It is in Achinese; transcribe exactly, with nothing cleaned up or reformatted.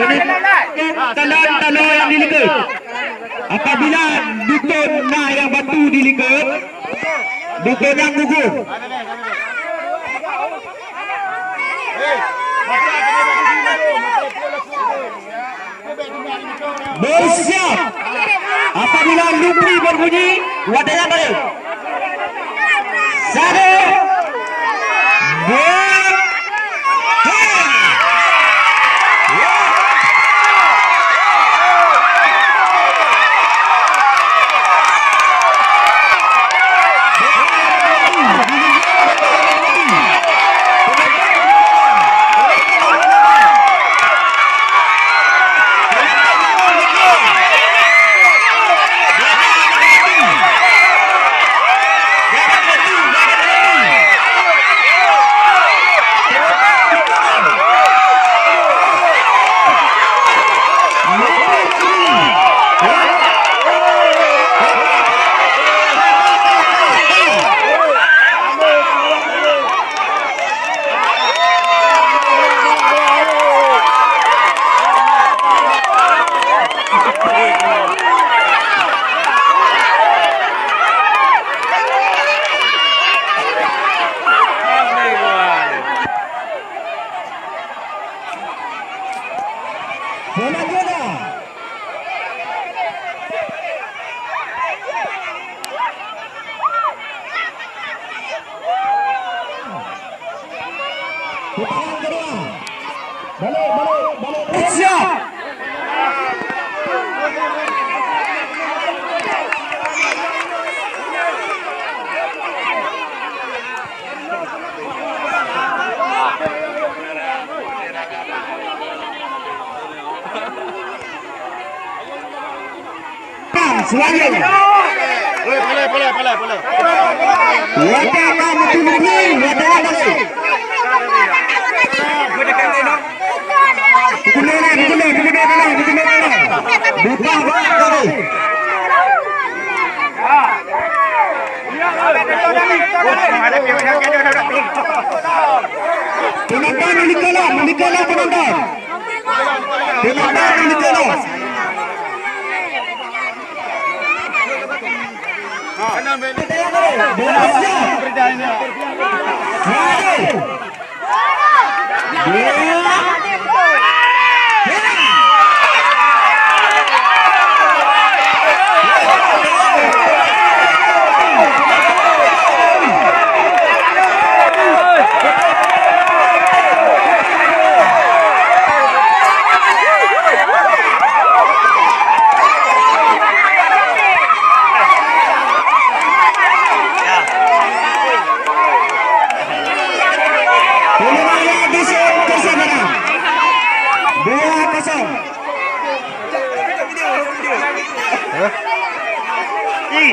Tanda-tanda yang dilikot. Apabila dukun na nyang batu dilikot, dukun nyang gugur. Bersiap. Apabila lupri berbunyi, watèe nyan balik. Satu, dua, tiga. Bola bola. Putaran kedua. Balik, balik, balik. Siap. Selanjutnya. Boleh, boleh, boleh, boleh, boleh. Watèe ka meuteumèe, watèe ka meuteumèe. Pukul lima, pukul lima, pukul lima, pukul lima. Buka bola tadi. Penonton menikahlah, menikahlah penonton. Penonton menikahlah. Dua kosong. Ih.